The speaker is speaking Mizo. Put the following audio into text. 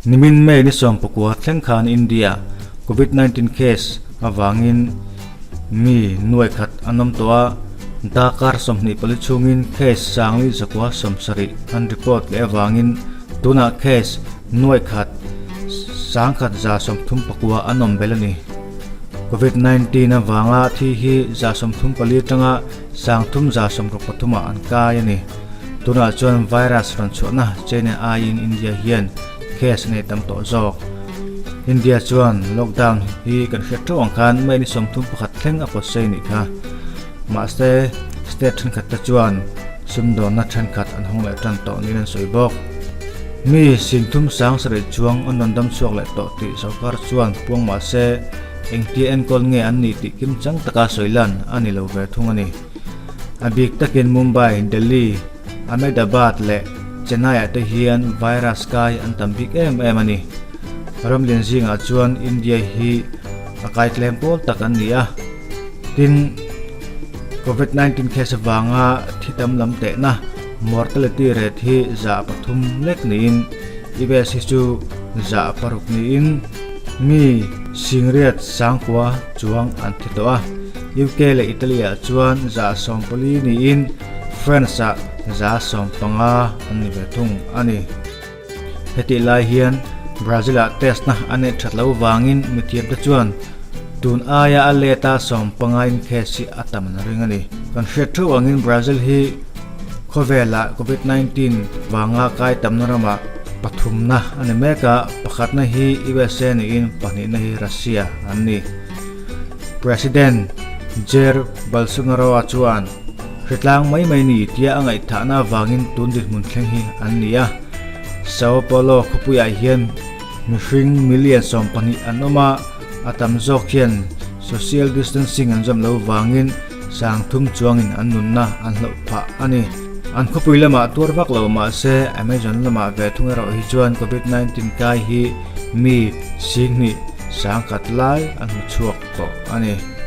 Nimin May ni 19 thleng khan India Covid-19 case avangin mi nuai khat an awm tawh a, darkar 24 chhungin case 4,970 an report leh avangin tunah case nuai khat 1,139 an awm belh a ni. Covid-19 avanga thi hi 34 atanga 3,163 ah an kai a ni. Tunah chuan virus rawn chhuahna China aiin India hian case a nei tam tawh zawk. India chuan lockdown hi kan hriat theuh ang khan May ni 31 thleng a pawt sei nih kha. Mahse, state thenkhat te chuan sumdawnna thenkhat an hawng leh tan tawh niin an sawi bawk. Mi singthum sang sarih chuang an rawn dam chhuak leh tawh tih sorkar chuan puang mahse, engtia enkawl nge an nih tih kimchang taka sawi lan a ni lo ve thung a ni. A bik takin Mumbai, Delhi, Ahmedabad leh Chennai-ah te hian virus kai an tam bik em em a ni. Ramlian zingah chuan India hi a kai tlem pawl tak an ni a. Tin, Covid 19 case avanga thi tam lam tehna mortality rate hi 3% lek niin US hi chu 6% niin mi singriat sangkua chuang an thi tawh a. UK leh Italy-ah chuan 14% niin France-ah 15% an ni ve thung a ni. Hetih lai hian Brazil-ah test na a neih that loh vangin mithiamte chuan tun aia a let a 15 in case hi a tam an ring a ni. Kan hriat theuh angin Brazil hi khawvelah Covid-19 vanga kai tamna ramah pathumna a ni mek a, pakhatna hi USA niin pahnihna hi Russia an ni. President Jair Bolsonaro-a chuan hritlang mai mai ni tia a ngaihthahna avangin tun dinhmun thleng hi an ni a. Sao Paulo khawpuiah hian mihring million 12 an awm a, a tam zawk hian social distancing an zawm lo vangin 3000 chuangin an nunna an hloh phah a ni. An khawpui lamah tuar vak lo mahse Amazon lamah ve thung erawh hi chuan Covid-19 kai hi mi 2,000 sangkhat lai an hmu chhuak tawh a ni.